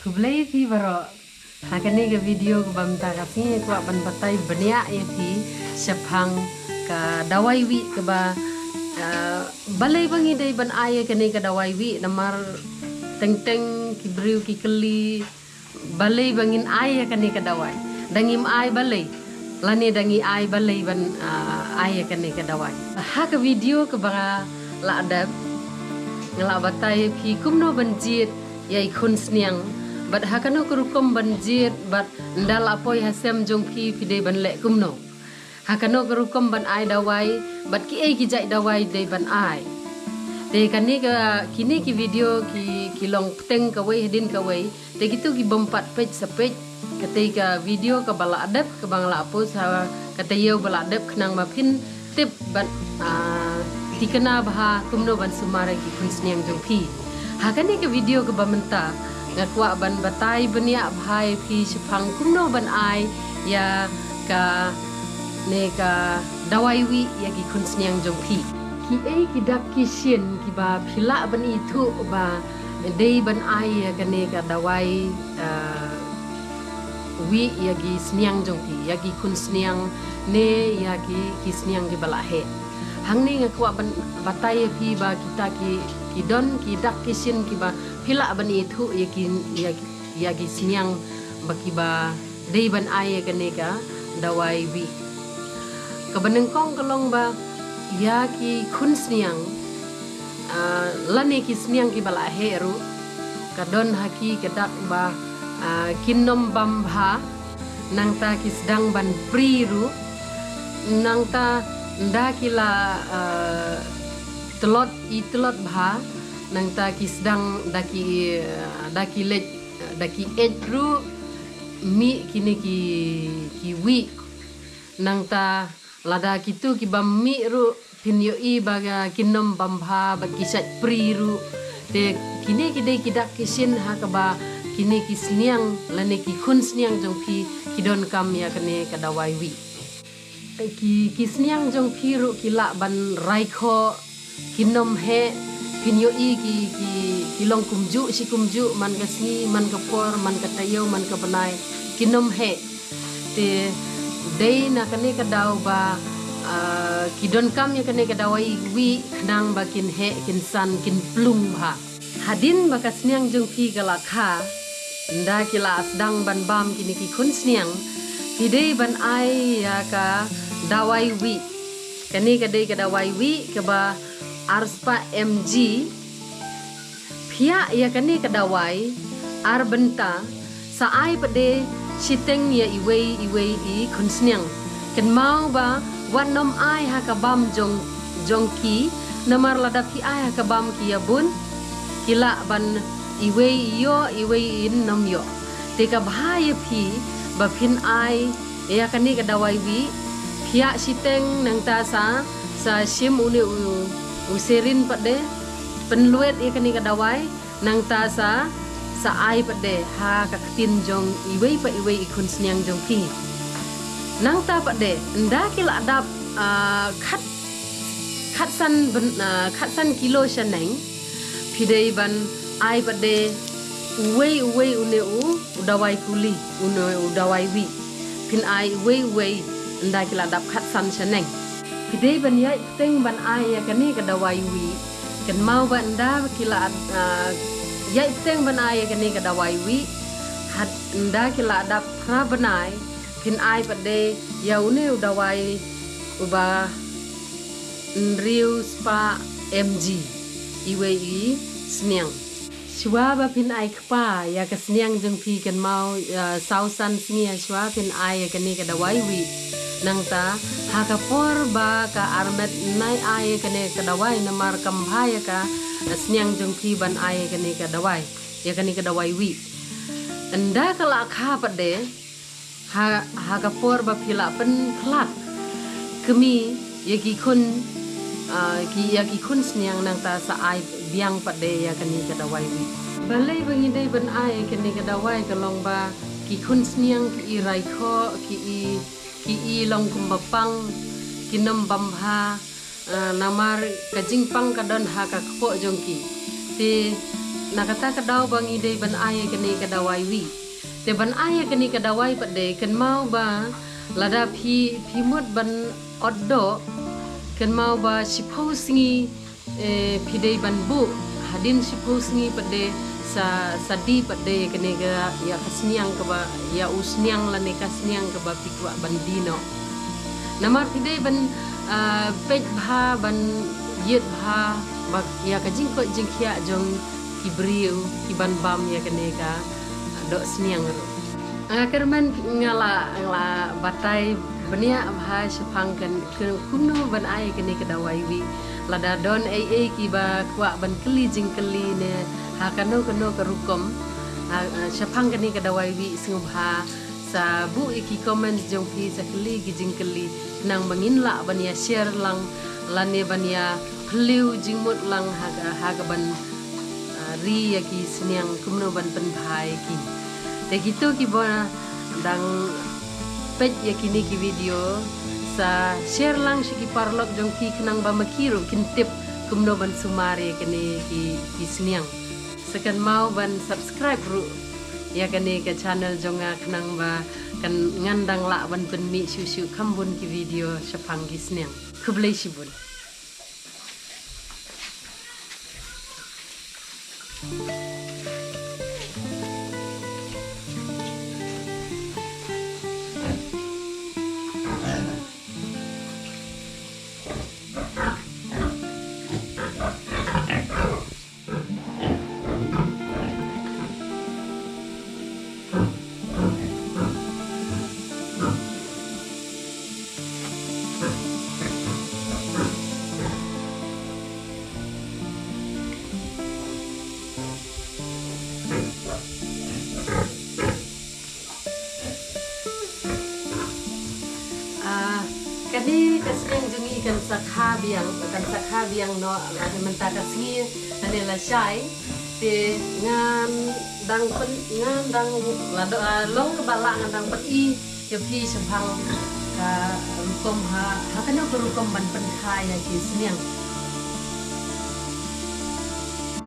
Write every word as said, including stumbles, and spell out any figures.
Khublei phi baroh. Ha kane ka video kaba mynta ka sngi kwah ban batai bniah ïa phi shaphang ka dawai wih kaba, ah, balei ba ngi dei ban ai ïa kane ka dawai wih, namar teng teng ki briew ki kylli balei ba ngin ai ïa kane ka dawai. Da ngim ai balei, lane da ngi ai balei ban, ah, ai ïa kane ka dawai. Ha ka video kaba nga la dep, nga la batai ïa phi kumno ban jied ïa i khun sniang, bad ha kano ka rukom ban jied, bad nda la poi ha sem jong phi, phi dei ban leh kumno. Ha kano ka rukom ban ai dawai, bad kiei ki jait dawai dei ban ai. Te kane ka, kine ki video ki, ki long pteng kawei hadien kawei. Te kito ki bym pat peit sa peit. Katei ka video kaba la dep kaba nga la post ha ka taïew ba la dep khnang ba phin tip bad, ah, thikna bha kumno ban sumar ïa ki khun sniang jong phi. Ha kane ka video kaba mynta nga kwah ban batai bniah bha ïa phi shaphang kumno ban ai ïa kane ka dawai wih ïa ki khun sniang jong phi. Kiei ki dak ki shin kiba phi lah ban ithuh ba dei ban ai ïa kane ka dawai, ah, wih ïa ki sniang jong phi, ïa ki khun sniang ne ïa ki, ki sniang kiba la heh. Hangne nga kwah ban batai ïa phi ba kita ki, ki don ki dak ki shin kiba phi lah ban ithuh ïa ki, ïa, ïa ki sniang ba kiba dei ban ai ïa kane ka dawai wih. Kaba nyngkong ka long ba ïa ki khun sniang, ah, lane ki sniang kiba la heh ruh, ka don ha ki ka dak ba, ah, kin ym bam bha, nangta ki sdang ban pri ruh, nangta nda ki la, ah, tlot i tlot bha, nangta ki sdang da ki, ah, da ki leit, da ki eit ruh, mih kine ki, ki wih. Nangta lada kito ki bam mih ruh phin ïohi ba kin ym bam bha bad ki shait pri ruh. Te kine ki dei ki dak ki shin ha kaba kine ki sniang lane ki khun sniang jong phi ki donkam ïa kane ka dawai wih. Ki, ki sniang jong phi ruh ki lah ban rai khoh, kin ym heh, phin ïohi ki, ki, ki long kumjuh shi kumjuh, man ka sngi, man ka por, man ka taïew, man ka bnai, kin ym heh. Te dei na kane ka daw ba, ah, ki donkam ïa kane ka dawai wih khnang ba kin heh, kin san, kin plung bha. Hadien ba ka sniang jong phi ka la kha, nda ki la sdang ban bam kine ki khun sniang, phi dei ban ai ïa ka dawai wih. Kane ka dei ka dawai wih kaba ar spah M G. Phiah ïa kane ka dawai ar bynta, sa ai pat de shiteng ïa iwei iwei i khun sniang. Kynmaw ba wat nym ai ha ka bam jong, jong ki, namar lada phi ai ha ka bam ki ïa bun, ki lah ban iwei ïoh iwei in nym ïoh. Te ka bha ïa phi ba phin ai ïa kane ka dawai wih, phiah shiteng nangta sa, sa shim une u, u syringe pat de, pynlwet ïa kane ka dawai, nangta sa, sa ai pat de ha ka ktien jong iwei pa iwei i khun sniang jong phi. Nangta pat de, nda ki la dap, ah, khat, khat san byn, ah, khat san kilo shaneng, phi dei ban ai pat de uwei uwei une u, u dawai kuli, une u dawai wih. Phin ai uwei uwei, nda ki la dap khat san shaneng. Phi dei ban ïaid bteng ban ai ïa kane ka dawai wih. Kynmaw ba nda ki la, ah, ïaid bteng ban ai ïa kane ka dawai wih. Had nda ki la dap phra bnai, phin ai pat de ïa une u dawai uba hynriew spah M G iwei i sniang. Shuwa ba phin ai kpa ïa ka sniang jong phi, kynmaw, ah, saw san sngi ha shuwa phin ai ïa kane ka dawai wih. Nangta ha ka por ba ka armet, nai ai ïa kane ka dawai, namar kam bha ïa ka, ah, sniang jong phi ban ai ïa kane ka dawai, ïa kane ka dawai wih. Nda ka la kha pat de, ha, ha ka por ba phi la pynkhlad kmie ïa ki khun, ah, ki, ïa ki khun sniang, nangta sa ai biang pat de ïa kane ka dawai wih. Balei ba ngi dei ban ai kane ka dawai? Ka long ba ki khun sniang ki i rai khoh, ki i, ki i long kumba pang, kin ym bam bha, ah, namar ka jingpang ka don ha ka kpoh jong ki. Te Na kata ka daw ba ngi dei ban ai ïa kane ka dawai wi. Te ban ai ïa kane ka dawai pat de, kynmaw ba lada phi, phi mut ban ot doh, kynmaw ba shiphew sngi, eh, phi dei ban buh, hadien shiphew sngi pat de, sa, sa die pat de ïa kane ka, ïa ka sniang kaba, ïa u sniang lane ka sniang kaba phi kwah ban die noh. Namar phi dei ban, ah, peit bha, ban ïeit bha bad ïa ka jingkoit jingkhiah jong ki briew kiban bam ïa kane ka, ah, doh sniang ruh. Nga kyrmen nga la, nga la batai bniah bha shaphang kan, kumno ban ai kane ka dawai wi. Lada don ei ei kiba kwah ban kylli jingkylli ne ha kano kano ka rukom, ha, ah, shaphang kane ka dawai wi, sngewbha sa buh ïa ki comment jong phi, sa kylli ki jingkylli, khnang ba ngin lah ban ïa share lang lane ban ïa phylliew jingmut lang ha ka, ha kaban, ah, ri ïa ki sniang, kumno ban pynbha ïa ki. Te kito kiba dang peit ïa kine ki video, sa share lang sha ki paralok jong phi khnang ba ma ki ruh kin tip kumno ban sumar ïa kine ki, ki sniang. Sa kynmaw ban subscribe ruh ïa kane ka channel jong nga khnang ba kan, ngan dang lah ban pynmih shuh shuh kham bun ki video shaphang ki sniang. Khublei shibun. Ah, kane ka sniang jong ngi kan sa kha biang, kan sa kha biang noh, lada mynta ka sngi lane lashai. Te ngan dang pyn, ngan dang la do, ah, long kaba lah ngan dang pyni ïa phi shaphang ka rukom ha, ha kano ka rukom ban pynkha ïa ki sniang.